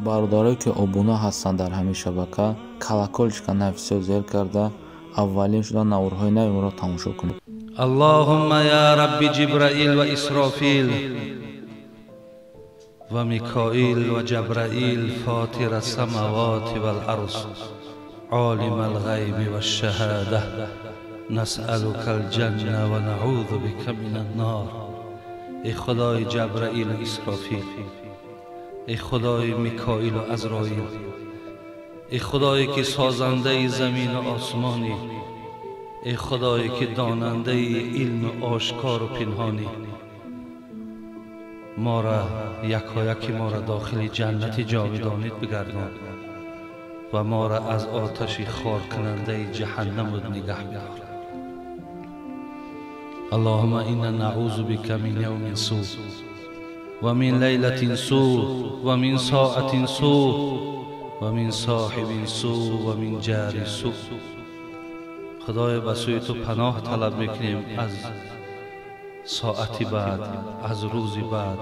Бародарое ки обуна ҳастанд дар ҳамин шабака, колокольчика нависиё зер карда, аввалин шуда наворҳои нави моро тамошо кунед. Аллоҳумма я Рабби Ҷибраил ва Исрофил ва Микоил ва Ҷабраил, фотира самавати вал арз, олима ал-ғайби ваш-шаҳода, насъалука ал-ҷанна ва наъузу бика минан нор. Эй Худои Ҷабраил ва Исрофил, эй Худои Микоил ва Азроил, эй Худое ки созандаи замину осмонӣ, эй Худое ки донандаи илму ошкору пинҳонӣ, моро якояки моро дохили ҷаннати ҷовидонит бигардон ва моро аз оташи хоркунандаи ҷаҳаннам нигаҳ бидор. Аллоҳумма инна наъузу бика мин явмин су ва мин лайлатин су ва мин соатин су ва мин соҳибин су ва мин ҷари су. Худоё, ба сӯи ту паноҳ талаб мекунем аз соати бад, аз рӯзи бад,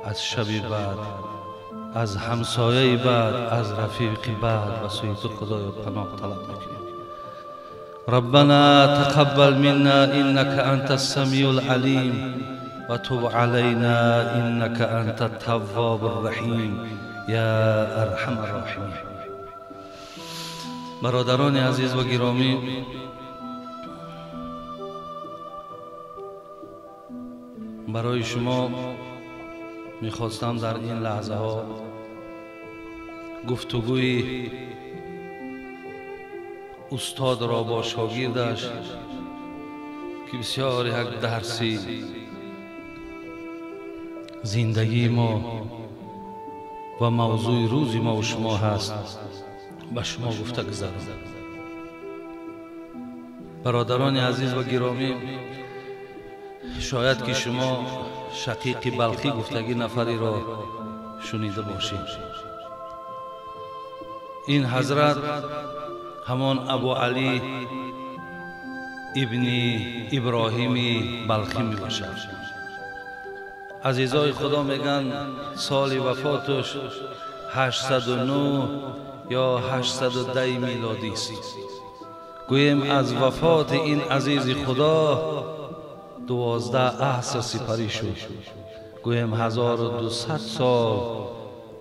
аз шаби бад, аз ҳамсояи бад, аз рафиқи бад. Ба сӯи ту Худоё паноҳ талаб мекунем. Раббана тақаббал минна иннака анта ссамиул алим ва туб алайна иннака анта ттаввобур раҳим я арҳамар роҳимин. Бародарони азиз ва гиромӣ, барои шумо мехостам дар ин лаҳзаҳо гуфтугӯи устодро бо шогирдаш, ки бисёр як дарси зиндагии мо ва мавзӯи рӯзи мо шумо ҳаст, ба шумо гуфта гузарам. Бародарони азиз ва гиромӣ, шояд ки шумо Шақиқи Балхӣ гуфтагӣ нафареро шунида бошед. Ин ҳазрат ҳамон Абу Алӣ ибни Иброҳими Балхӣ мебошад. Азизои Худо мегӯянд соли вафоташ 809 ё 810 милодист. Гӯем аз вафоти ин азизи Худо 12 аср сипарӣ шуд. Гӯем 1200 сол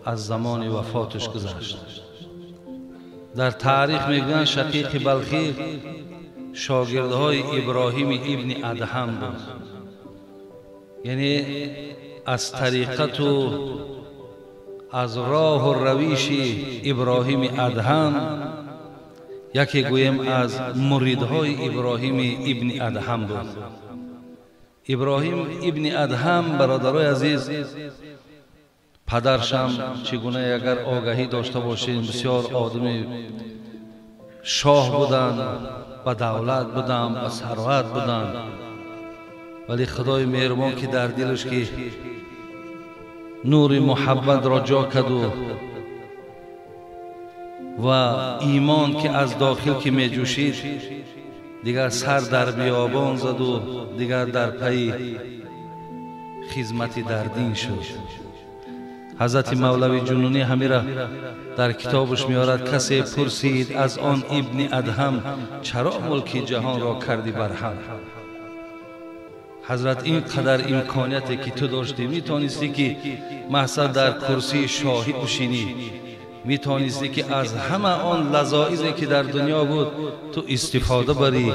аз замони вафоташ гузашт. Дар таърих мегӯянд Шақиқи Балхӣ шогирдҳои Иброҳими ибни Адҳам буд, яъне аз тариқату аз роҳу равиши Иброҳими Адҳам, яке гӯем аз муридҳои Иброҳими ибни Адҳам буд. Иброҳим ибни Адҳам, бародарои азиз, падаршам чӣ гуна агар огаҳӣ дошта бошед, бисёр одами шоҳ буданд, ба давлат буданд, ба сарват буданд, вале Худои меҳрубон ки дар дилаш ки нури муҳаббатро ҷо карду ва имон ки аз дохил ки меҷӯшид, дигар сар дар биёбон заду дигар дар пайи хизмати дар дин шуд. Ҳазрати Мавлави Ҷунунӣ ҳамира дар китобаш меорад: касе пурсид аз он ибни Адҳам, чаро мулки ҷаҳонро кардӣ барҳам? Ҳазрат, ин қадар имконияте ки ту доштӣ, метонистӣ ки маҳсад дар курсии шоҳӣ бишинӣ, метонистӣ ки аз ҳама он лазоизе ки дар дунё буд ту истифода барӣ.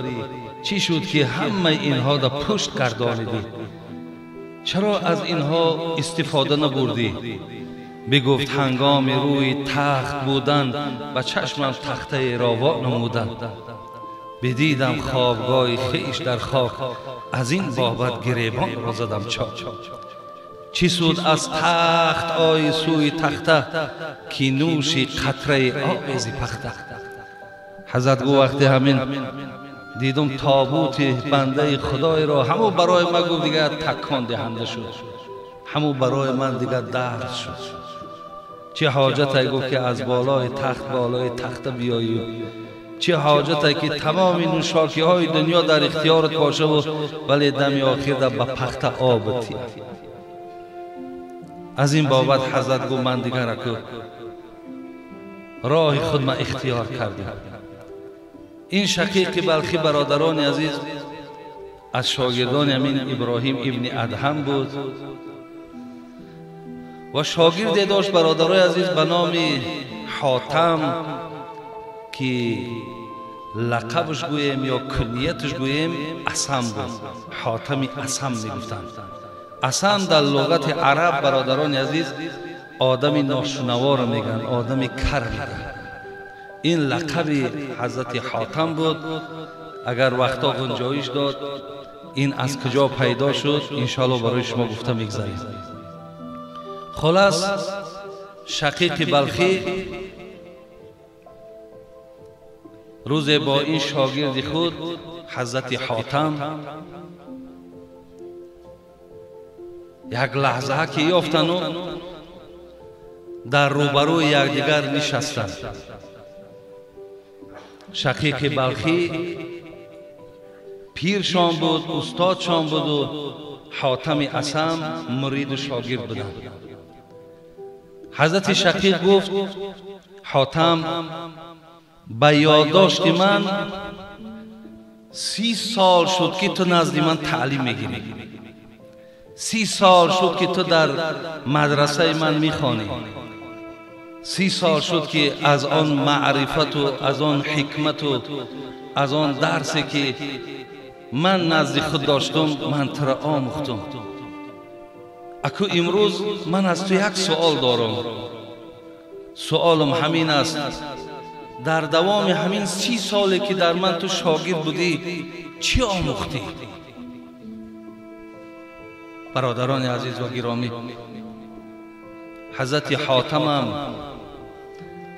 Чӣ шуд ки ҳамаи инҳо дар пушт гардонидӣ? Чаро аз инҳо истифода набурдӣ? Бигуфт ҳангоми рӯи тахт будан ба чашмам тахтае ро намуданд, бидидам хобгоҳи хеш дар хок, аз ин бобат гиребонро задам чок. Чӣ суд аз тахт ои сӯи тахта, ки нӯши қатраи обези пахта. Ҳазрат гу вақте ҳамин дидум тобути бандаи Худоеро, ҳамун барои ман гуфт дигар такон диҳанда шуд, ҳамун барои ман дигар дард шуд. Чӣ ҳоҷате гуфт ки аз болои тахт болои тахта биёӣ, Чӣ ҳоҷате ки тамоми нӯшокиҳои дунё дар ихтиёрат бошаву вале дами охир ба пахта об тия. Аз ин бобат ҳазрат гуфт ман дигар аку роҳи худ ма ихтиёр кардем. Ин Шақиқи Балхӣ бародарони азиз аз шогирдони ҳамин Иброҳим ибни Адҳам буд ва шогирде дошт бародарои азиз ба номи Ҳотам ки лақабаш гӯем ё куннияташ гӯем Асам буд. Ҳотами Асам мегуфтанд. Асам дар луғати араб бародарони азиз одами ношунаворо мегӯянд, одами кар мегӯянд. Ин лақаби ҳазрати Ҳотам буд. Агар вақто гунҷоиш дод ин аз куҷо пайдо шуд иншоалло барои шумо гуфта мегзарем. Хулас Шақиқи Балхӣ рӯзе бо ин шогирди худ ҳазрати Ҳотам як лаҳза ки ёфтану дар рӯбарӯи якдигар нишастанд. Шақиқи Балхӣ пиршон буд, устодшон буду Ҳотами Асам муриду шогирд буданд. Ҳазрати Шақиқ гуфт Ҳотам ба ёддошти ман 30 сол шуд ки ту назди ман таълим мегирӣ, 30 сол шуд ки ту дар мадрасаи ман мехонӣ, 30 сол шуд ки аз он маърифату аз он ҳикмату аз он дарсе ки ман назди худ доштум ман туро омӯхтум. Аку имрӯз ман аз ту як суол дорам. Суолам ҳамин аст: дар давоми ҳамин 30 соле ки дар ман ту шогирд будӣ чӣ омӯхтӣ? Бародарони азиз ва гиромӣ, ҳазрати Ҳотамам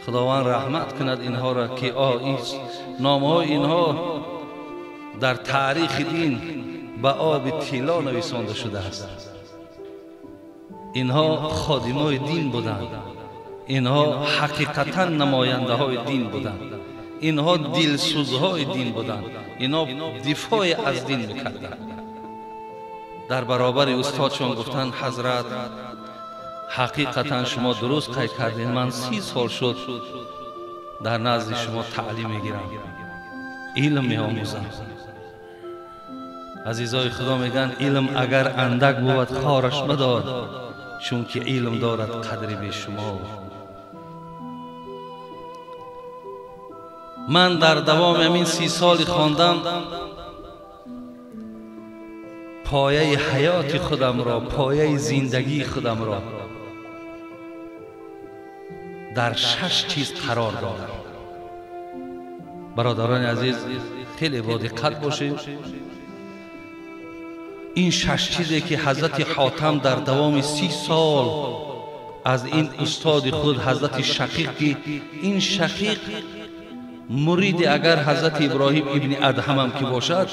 Худованд раҳмат кунад инҳоро ки номҳои инҳо дар таърихи дин ба оби тилло нависонда шудааст. Инҳо ходимои дин буданд, инҳо ҳақиқатан намояндаҳои дин буданд, инҳо дилсӯзҳои дин буданд, инҳо дифои аз дин мекарданд. Дар баробари устодшон гуфтанд ҳазрат ҳақиқатан шумо дуруст қайд кардед, ман 30 сол шуд дар назди шумо таълим мегирам, илм меомӯзам. Азизои Худо мегӯянд илм агар андак бувад хораш мадор, чунки илм дорад қадри бешумор. Ман дар давоми ҳамин 30 соли хондам пояи ҳаёти худамро, пояи зиндагии худамро дар 6 чиз қарор додам. Бародарони азиз хеле бо диққат бошед. Ин 6 чизе ки ҳазрати Ҳотам дар давоми 30 сол аз ин устоди худ ҳазрати Шақиқ, ки ин Шақиқ муриди агар ҳазрати Иброҳим ибни Адҳамам ки бошад,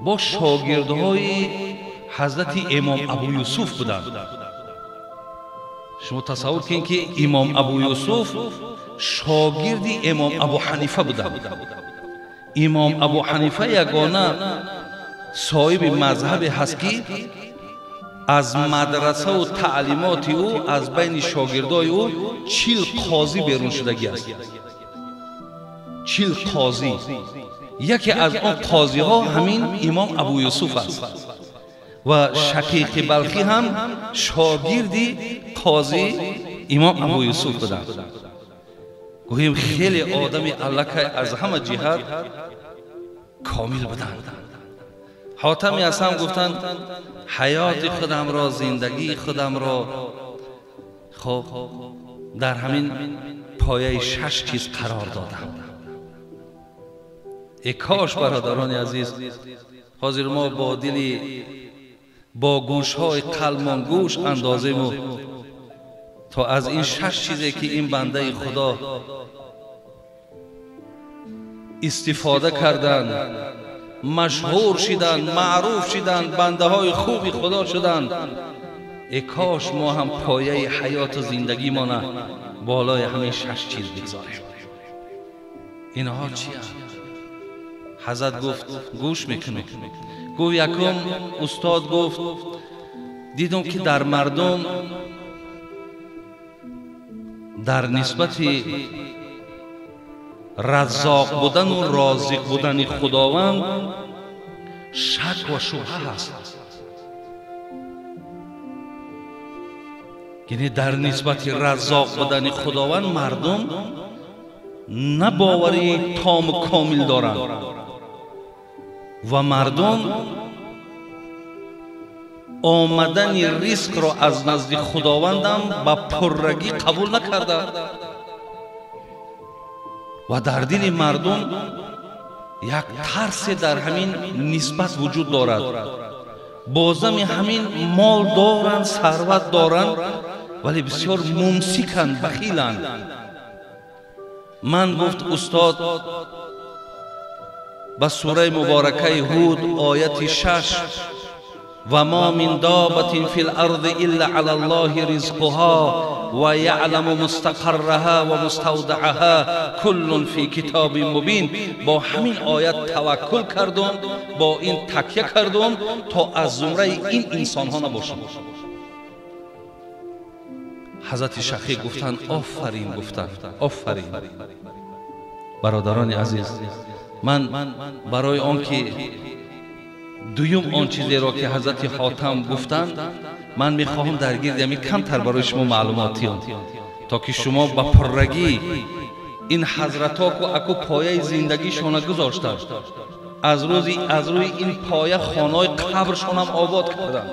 бо шогирдҳои ҳазрати имом Абу Юсуф буданд. Шумо тасаввур кунед ки имом Абу Юсуф шогирди имом Абу Ҳанифа буданд. Имом Абу Ҳанифа ягона соҳиби мазҳабе ҳаст ки аз мадрасаву таълимоти ӯ аз байни шогирдои ӯ 40 қозӣ берун шудагӣ аст. 40 қозӣ. Яке аз он қозиҳо ҳамин имом Абу Юсуф аст ва Шақиқи Балхӣ ҳам шогирди қозӣ имом Абу Юсуф буданд. Гӯем хеле одами аллакай аз ҳама ҷиҳат комил буданд. Ҳотами Асам гуфтанд ҳаёти худамро, зиндагии худамро хоб дар ҳамин пояи 6 чиз қарор додам. Э кош бародарони азиз ҳозир мо бо дили бо гӯшҳои қалбмон гӯш андозему то аз ин 6 чизе ки ин бандаи Худо истифода карданд, машҳур шиданд, маъруф шиданд, бандаҳои хуби Худо шуданд, э кош мо ҳам пояи ҳаёту зиндагимона болои ҳамин 6 чиз бигзорем. Инҳо чиянд? Ҳазрат гуфт гӯш мекунам. Гуфт якум устод гуфт дидам ки дар мардум дар нисбати раззоқ будану розиқ будани Худованд шак ва шубҳа ҳаст. Яъне дар нисбати раззоқ будани Худованд мардум на бовари тому комил доранд ва мардум омадани ризқро аз назди Худовандам ба пуррагӣ қабул накарда ва дар дили мардум як тарсе дар ҳамин нисбат вуҷуд дорад. Бозами ҳамин мол доранд, сарват доранд, вале бисёр мумсиканд, бахиланд. Ман гуфт устод ба сураи муборакаи Ҳуд ояти 6 ва ма мин добатин фил арзи илла ала Аллоҳи ризқуҳа ва яъламу мустақарраҳа ва муставдаъаҳа куллун фи китобин мубин. Бо ҳамин оят таваккул кардум, бо ин такя кардум то аз зумраи ин инсонҳо набошам. Ҳазрати Шақиқ гуфтанд офарин, гуфтанд офарин. Бародарони азиз, ман барои он ки дуюм он чизеро ки ҳазрати Ҳотам гуфтанд, ман мехоҳам дар гирди ҳамин камтар барои шумо маълумот диҳам, то ки шумо ба пуррагӣ ин ҳазратҳо ку аку пояи зиндагишона гузоштанд, аз рӯи ин поя хонаҳои қабршонам обод карданд.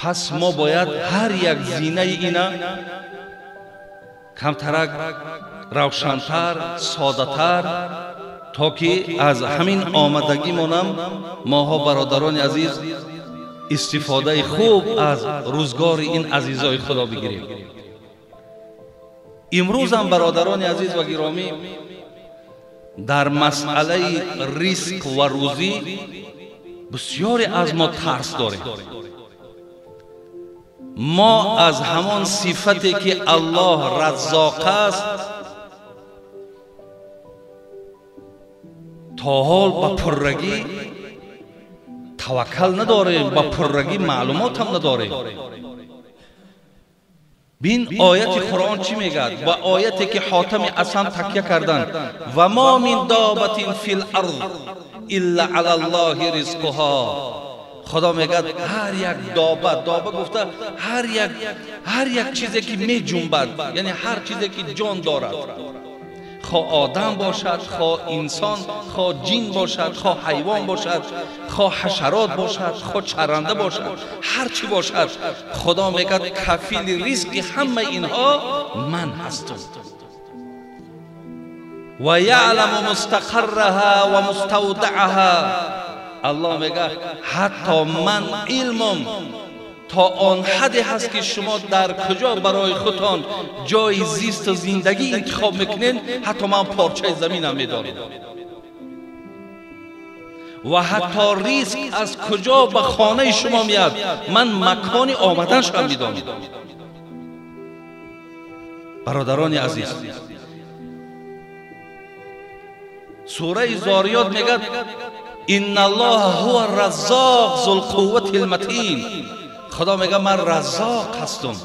Пас мо бояд ҳар як зинаи ина камтарак равшантар, содатар, то ки аз ҳамин омадагимонам моҳо бародарони азиз истифодаи хуб аз рӯзгори ин азизои Худо бигирем. Имрӯзам бародарони азиз ва гиромӣ дар масъалаи ризқ ва рӯзӣ бисёре аз мо тарс дорем. Мо аз ҳамон сифате ки Аллоҳ раззоқ аст то ҳол ба пуррагӣ таваккал надорем, ба пуррагӣ маълумотам надорем. Бин ояти Қуръон чӣ мегӯяд? Ва ояте ки Ҳотами Асам такя карданд: ва ма мин добатин фил арз илла ала Аллоҳи ризқуҳа. Худо мегӯяд ҳар як доба, доба гуфта ҳар як чизе ки меҷунбад, яъне ҳар чизе ки ҷон дорад, хо одам бошад, хо инсон, хо ҷин бошад, хо ҳайвон бошад, хо ҳашарот бошад, хо чаранда бошад, ҳар чӣ бошад, Худо мегӯяд кафили ризқи ҳамаи инҳо ман ҳастам. Ва яъламу мустақарраҳа ва муставдаъаҳа. Аллоҳ мегӯяд ҳатто ман илмам то он ҳадде ҳаст ки шумо дар куҷо барои худтон ҷои зисту зиндагӣ интихоб мекунед, ҳатто ман порчаи заминам медонам. Ва ҳатто ризқ аз куҷо ба хонаи шумо меяд, ман макони омаданшам медонам. Бародарони азиз, сураи Зориёт мегӯяд инна Аллоҳа ҳува раззоқ зул қуввати лматин. Худо мегӯяд ман раззоқ ҳастам,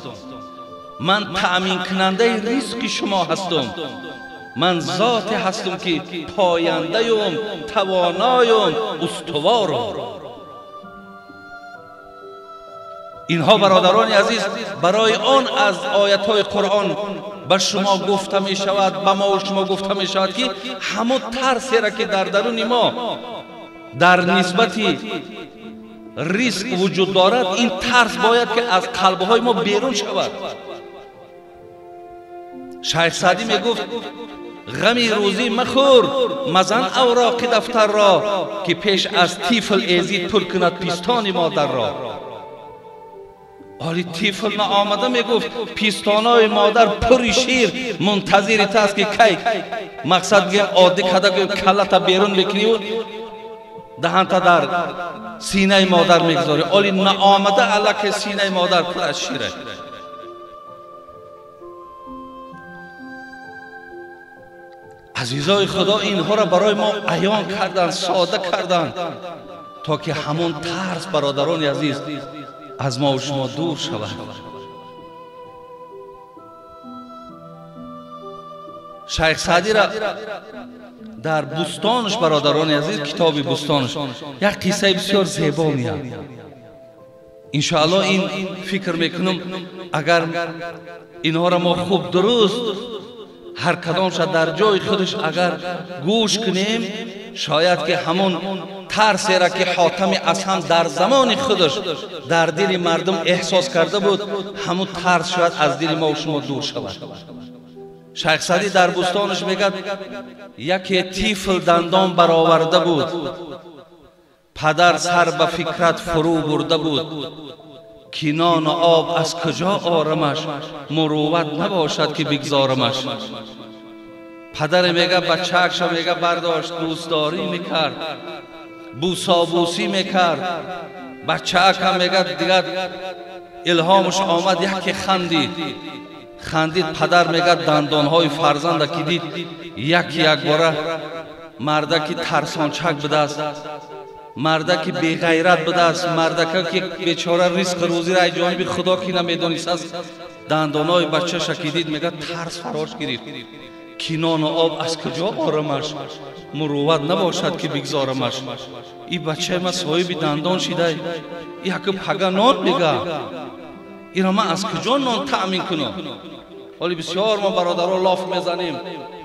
ман таъминкунандаи ризқи шумо ҳастам, ман зоте ҳастам ки пояндаюм, тавоноюм, устуворам. Инҳо бародарони азиз барои он аз оятҳои Қуръон ба шумо гуфта мешавад, ба мо шумо гуфта мешавад ки ҳамон тарсеро ки дар даруни мо дар нисбати ризқ вуҷуд дорад, ин тарс бояд ки аз қалбҳои мо берун шавад. Шайх Саъдӣ мегуфт ғами рӯзӣ махӯр, мазан авроқи дафтарро, ки пеш аз тифл эзид пур кунад пистони модарро. Оли тифл наомада мегуфт пистонои модар пури шир мунтазири та аст ки кай мақсад гӯем оддӣ када гӯем каллата берун мекуниву даҳанта дар синаи модар мегузорӣ. Оли наомада аллакай синаи модар пур аз шира. Азизои Худо, инҳоро барои мо аён кардан, сода кардан, то ки ҳамон тарс, бародарони азиз, аз мо шумо дур шавад. Шайх Саъдиро дар бӯстонаш, бародарони азиз, китоби бӯстонаш як қиссаи бисёр зебо меяд. Иншоалло ин фикр мекунам, агар инҳоро мо хуб дуруст ҳар кадомша дар ҷои худаш агар гӯш кунем, шояд ки ҳамон тарсеро ки Ҳотами Асам дар замони худаш дар дили мардум эҳсос карда буд, ҳамон тарс шояд аз дили мо шумо дур шавад. Шайх Саъдӣ дар бӯстонаш мегӯяд, яке тифл дандон бароварда буд, падар сар ба фикрат фурӯ бурда буд, ки нону об аз куҷо орамаш, мурувват набошад ки бигзорамаш. Падаре мега бачаакша мега бардошт, дӯстдорӣ мекард, бӯсобӯсӣ мекард. Бачаакам мега дигар илҳомаш омад, яке хандид. Хандид, падар мега дандонҳои фарзанда ки дид, яки якбора мардаки тарсончак будааст, мардаки беғайрат будааст, мардака ки бечора ризқу рӯзиро аз ҷониби Худо ки намедонистааст, дандонҳои бачаша ки дид, мега тарс фарош гирифт, ки нону об аз куҷо орамаш, мурувват набошад ки бигзорамаш. И бачаи ман соҳиби дандон шидай, яку пага нон мега, иро ман аз куҷо нон таъмин кунам? Ҳоли бисёр мо бародаро лоф мезанем,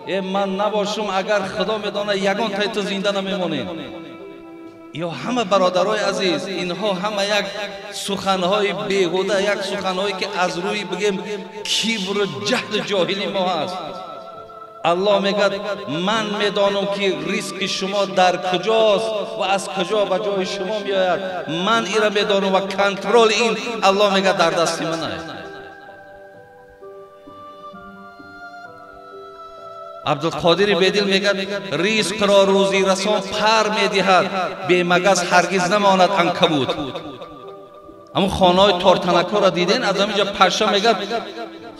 э ман набошам, агар Худо медонад, ягон тай ту зинда намемонем. Ё ҳама бародарои азиз, инҳо ҳама як суханҳои беҳуда, як суханҳое ки аз рӯи бигем кибру ҷаҳлу ҷоҳилӣ мо ҳаст. Аллоҳ мегӯяд, ман медонам ки ризқи шумо дар куҷост ва аз куҷо ба ҷои шумо меояд. Ман инро медонам ва контроли ин Аллоҳ мегӯяд дар дасти ман аст. Абдулқодири Бедил мегӯяд, ризқро рӯзӣ расон пар медиҳад, бемагаз ҳаргиз намонад анкабут. Ҳамун хонаҳои тортанакҳоро диден, аз ҳамин ҷо паша мегӯяд,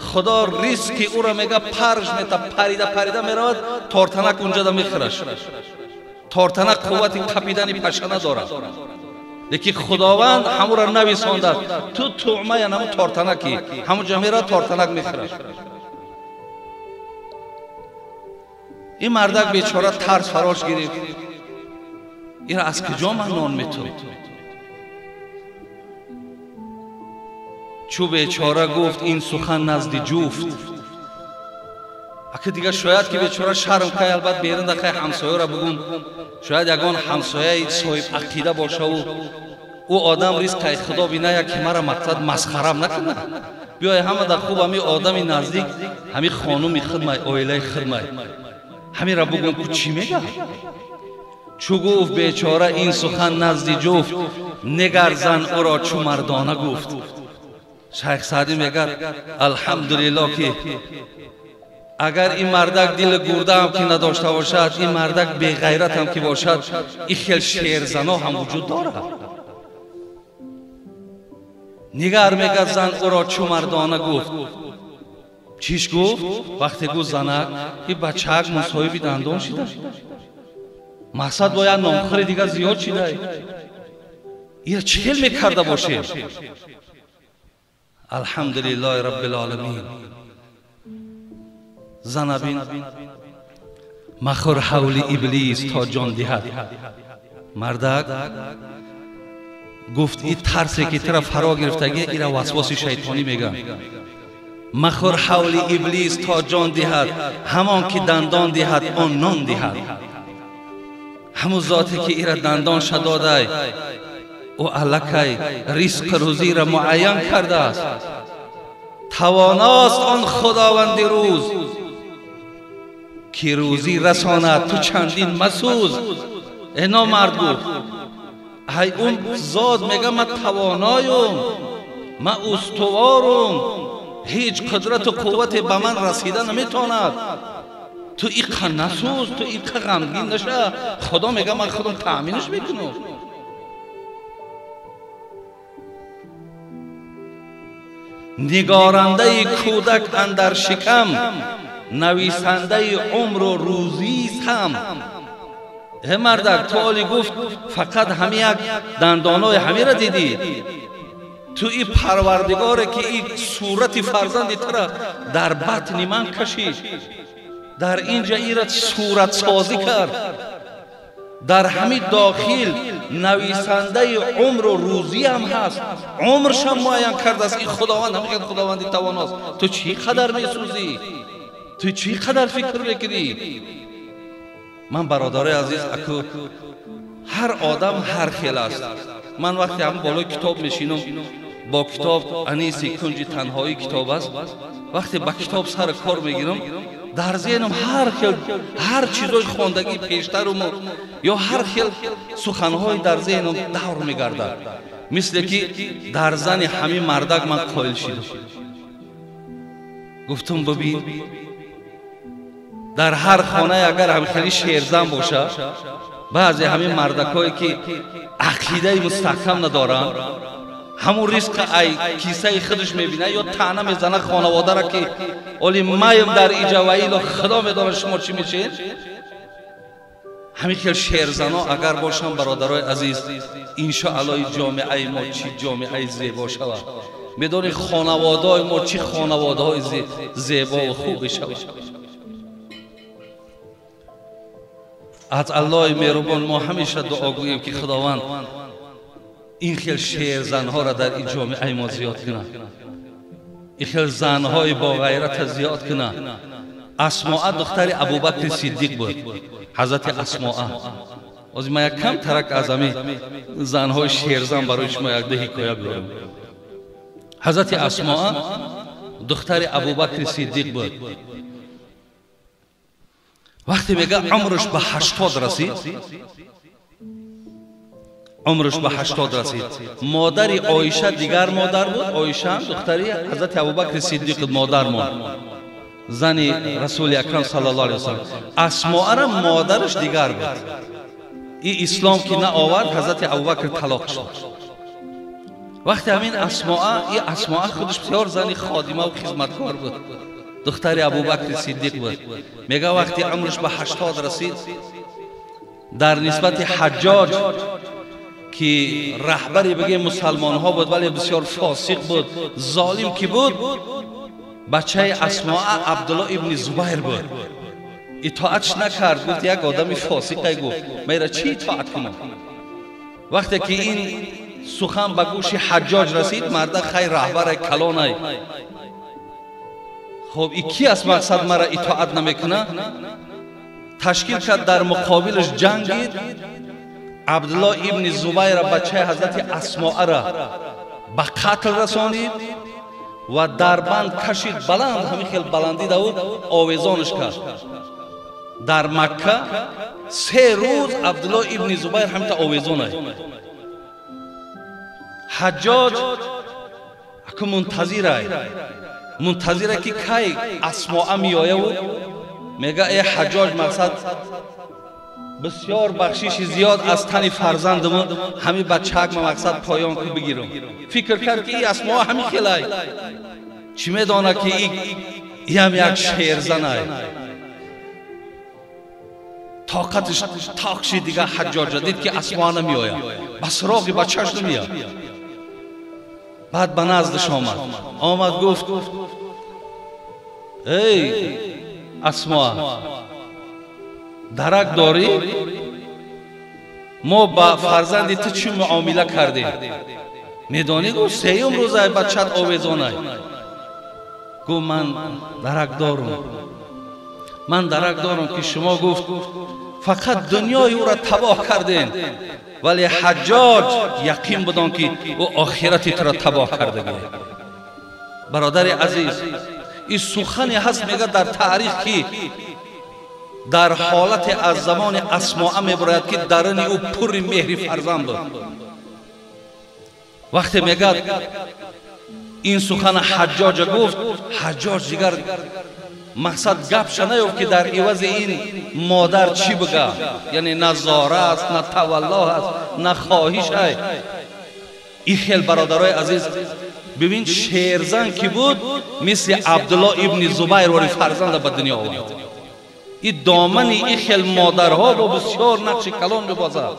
Худо ризқи ӯро мега парш мета, парида парида меравад, тортанак унҷада мехӯраш. Тортанак қуввати қапидани паша надорад, лекин Худованд ҳамуро нависондааст, ту туъмаян ҳамун тортанаки, ҳамун ҷо меравад, тортанак мехӯраш. Ин мардак бечора тарс фарош гирифт, инро аз куҷо ман нон метавам? Чу бечора гуфт ин сухан назди ҷуфт. Ака дигар шояд ки бечора шарм кай, албат берун да кай ҳамсояро бугун, шояд ягон ҳамсояи соҳиб ақида бошаву ӯ одам ризқаи Худо биная ки мара мақсад масхарам накунад. Биёй ҳама да хуб ҳами одами наздик, ҳами хонуми хидмай, оилаи хидмай, ҳамира бугун ку чӣ мега? Чу гуфт бечора ин сухан назди ҷуфт, нигар зан ӯро чу мардона гуфт. Шайх Саъдӣ мегӯяд, алҳамдулиллоҳ ки агар ин мардак дили гурдаам ки надошта бошад, ин мардак беғайратам ки бошад, ин хел шерзано ҳам вуҷуд дорад. Нигар мегӯяд зан ӯро чу мардона гуфт. Чиш гуфт? Вақте гуфт занак, ин бачаак мусоҳиби дандон шида, мақсад бояд номхӯри дигар зиёд шида, ира чӣ хел мекарда бошем? Алҳамдулиллоҳи раббил оламин. Занабин, махӯр ҳавли иблис то ҷон диҳад. Мардак гуфт, ин тарсе ки тура фаро гирифтагӣ, ира васвоси шайтонӣ мегӯянд. Махӯр ҳавли иблис то ҷон диҳад, ҳамон ки дандон диҳад он нон диҳад. Ҳамун зоте ки ира дандонша додай, ӯ аллакай ризқу рӯзиро муайян кардааст. Тавоност он Худованди рӯз ки рӯзӣ расонад, ту чандин масӯз. Э номард гуфт, ай он зот мега ман тавоноюм, ман устуворум, ҳеҷ қудрату қуввате ба ман расида наметавонад. Ту иққа насӯз, ту иққа ғамгин наша, Худо мега ман худам таъминаш мекунам. Нигорандаи кӯдак андар шикам, Нависандаи умру рӯзист ҳам. Э мардак, ту оли гуфт фақат ҳами як дандонои ҳамира дидӣ. Ту и парвардигоре ки и сурати фарзанди тура дар батни ман кашид, дар инҷа ира суратсозӣ кард, дар ҳами дохил нависандаи умру рӯзӣ ҳам ҳаст, умршам муайян кардааст. Ин худованд ҳамин худованди тавоност. Ту чӣ қадар месӯзӣ? Ту чӣ қадар фикр мекунӣ? Ман бародарои азиз, аку ҳар одам ҳар хел аст. Ман вақте ҳам болои китоб мешинам, бо китоб аниси кунҷи танҳоӣ китоб аст, вақте ба китоб сар кор мегирам, дар зеҳнам ҳар хел ҳар чизои хондагӣ пештаруму ё ҳар хел суханҳои дар зеҳнам давр мегардад. Мисле ки дар зани ҳамин мардак ман қоил шидам. Гуфтум бибин, дар ҳар хонае агар ҳам хеле шерзан бошад, баъзе ҳамин мардакҳое ки ақидаи мустаҳкам надоранд, ҳамун ризқ ай кисаи худаш мебинад ё таъна мезанад хонаводаро ки оли маем дар иҷа ва ило худо медонад шумо чӣ мешед. Ҳамин хел шерзано агар бошанд, бародарои азиз, иншоаллоҳ ҷомеаи мо чӣ ҷомеаи зебо шавад. Медонӣ хонаводаҳои мо чӣ хонаводаҳои зебову хубе шавад. Аз Аллоҳи меҳрубон мо ҳамеша дуо гӯем ки Худованд ин хел шерзанҳоро дар ин ҷомеаи мо зиёд кунад, ин хел занҳои боғайрата зиёд кунад. Асмоа духтари Абубакри Сиддиқ буд, ҳазрати Асмоа. Ҳозир ман як кам тарак аз ҳамин занҳои шерзан барои шумо як ду ҳикоя биёрам. Ҳазрати Асмоа духтари Абубакри Сиддиқ буд. Вақте мега умраш ба 80 расид, умраш ба 80 расид. Модари Оиша дигар модар буд. Оиша духтари ҳазрати Абубакри Сиддиқ модар монд, зани Расули Акрам саллаллоҳу алайҳи васаллам. Асмоара модараш дигар буд. И ислом ки наовард, ҳазрати Абубакр талоқ шуд. Вақте ҳамин Асмоа, и Асмоа худаш бисёр зани ходима ва хизматкор буд, духтари Абубакри Сиддиқ буд. Мега вақте умраш ба 80 расид, дар нисбати Ҳаҷҷоҷ ки раҳбари бигем мусалмонҳо буд, вале бисёр фосиқ буд, золим ки буд, бачаи Асмоа Абдулло ибни Зубайр буд. Итоатш накард, гуфт як одами фосиқе, гуфт майра чӣ итоат кунам? Вақте ки ин сухан ба гӯши Ҳаҷҷоҷ расид, марда хай раҳбаре калонай, хоб и ки аст мақсад мара итоат намекунад? Ташкил кард дар муқобилаш ҷангид. Абдулло ибни Зубайра бачаи ҳазрати Асмоара ба қатл расонид ва дар банд кашид баланд, ҳамин хел баландӣ давуд, овезонаш кард. Дар Макка 3 рӯз Абдулло ибни Зубайр ҳамита овезонай. Ҳаҷҷоҷ аку мунтазирай, мунтазире ки кай Асмоа меояву мега э Ҳаҷҷоҷ мақсад бисёр бахшиши зиёд аз тани фарзандаму ҳами бачаак ма мақсад поён ку бигирам. Фикр кард ки и Асмоа ҳами хелай, чӣ медона ки иам як шерзанай. Тоқаташ тоқ шид дигар Ҳаҷҷоҷа, дид ки Асмоа намеояд, ба суроғи бачааш намеояд. Баъд ба наздаш омад, омад гуфт эй Асмоа, дарак дорӣ? Мо ба фарзанди ту чӣ муомила кардем? Медонӣ? Гуфт сеюм рӯзай бачат овезонай. Гуфт ман дарак дорум, ман дарак дорум ки шумо гуфт фақат дунёи ӯра табоҳ кардем, вале Ҳаҷҷоҷ яқин будон ки ӯ охирати туро табоҳ кардагӣ. Бародари азиз, ин сухане ҳаст мега дар таърих ки дар ҳолате аз замони Асмоа мебарояд ки даруни ӯ пурри меҳри фарзанд буд. Вақте мегӯяд ин сухана Ҳаҷҷоҷа гуфт, Ҳаҷҷоҷ дигар мақсад гапша наёфт ки дар ивази ин модар чӣ бигӯяд, яъне на зора аст, на тавалло аст, на хоҳиш ай. Ин хел бародарои азиз, Бибин шерзан ки буд, мисли Абдулло ибни Зубайр вори фарзанда ба дунё овард. И домани и хел модарҳо бо бисёр нақши калон мебозад.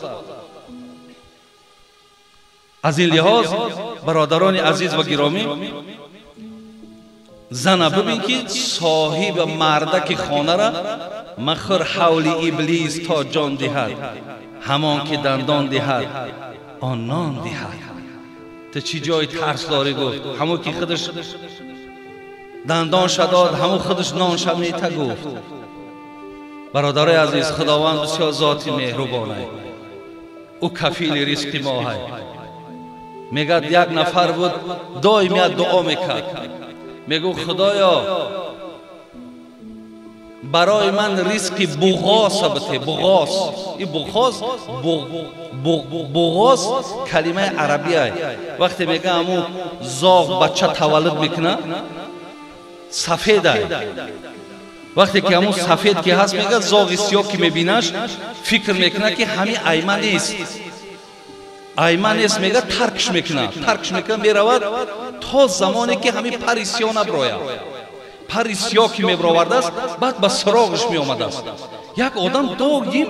Аз ин лиҳоз бародарони азиз ва гиромӣ, зана бибин ки соҳиби мардаки хонара махӯр ҳавли иблис то ҷон диҳад, ҳамон ки дандон диҳад он нон диҳад. Ту чӣ ҷои тарс дорӣ? Гуфт ҳамон ки худаш дандон шадод, ҳамон худаш нон ша мета. Гуфт бародарои азиз, Худованд бисёр зоти меҳрубонай, ӯ кафили ризқи моҳай. Мегӯяд як нафар буд, доим як дуо мекард, мегӯ Худоё, барои ман ризқи буғоса бите. Буғос, и буғос, буғос калимаи арабия. Вақте мега ҳамун зоғ бача таваллуд мекунад, сафедай. Вақте ки ҳамун сафед ки ҳаст, мега зоғи сиёҳ ки мебинаш, фикр мекунад ки ҳамин айма нест, айма нест. Мега таркш мекунад, таркш мекунад, меравад то замоне ки ҳамин пари сиёҳ наброяд. Пари сиёҳ ки мебировардааст, баъд ба суроғаш меомадааст. Як одам доим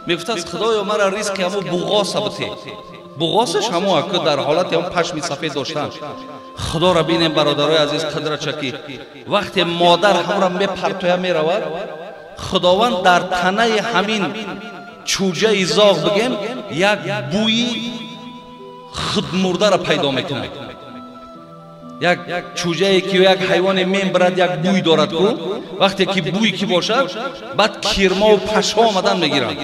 мегуфтааст: Худоё, мара ризқи ҳамун буғоса бите. Буғосаш ҳамон аку дар ҳолати ҳамон пашми сафед доштан. Худоро бинем, бародарои азиз, қудрача ки вақте модар ҳамро мепартоя, меравад, Худованд дар танаи ҳамин чӯҷаи зоғ бигем як бӯи худмурдаро пайдо мекунад. Як чӯҷае ки як ҳайвоне мембарад, як бӯй дорад ку, вақте ки бӯй ки бошад, баъд кирмову пашҳо омадан мегиранд.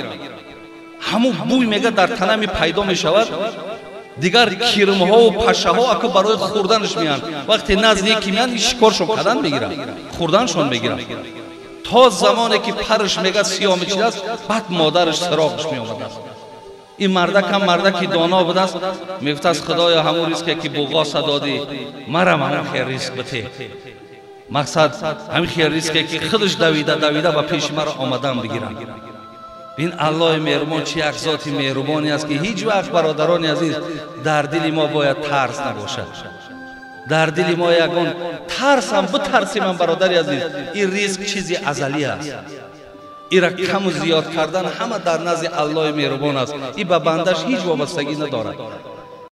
Ҳамун бӯй мега дар танами пайдо мешавад, дигар кирмҳову пашаҳо аку барои хӯрданаш меянд. Вақте назди ки меянд, шикоршон кардан мегиранд, хӯрданшон мегиранд, то замоне ки парш мега сиёҳ мечидааст, баъд модараш сироғаш меомадааст. Ин мардакам мардаки доно будааст, мегуфтааст: Худоё, ҳамун ризқе ки буғоса додӣ, марам ҳамин хел ризқ бите. Мақсад ҳамин хел ризқе ки худаш давида давида ба пеши маро омадан бигирад. Ин Аллоҳи меҳрубон чи як зоти меҳрубоне аст, ки ҳеҷ вақт, бародарони азиз, дар дили мо бояд тарс набошад. Дар дили мо ягон тарсам битарсимам, бародари азиз, ин ризқ чизи азалӣ аст. Ира каму зиёд кардан ҳама дар назди Аллоҳи меҳрубон аст. И ба бандаш ҳеҷ вобастагӣ надорад.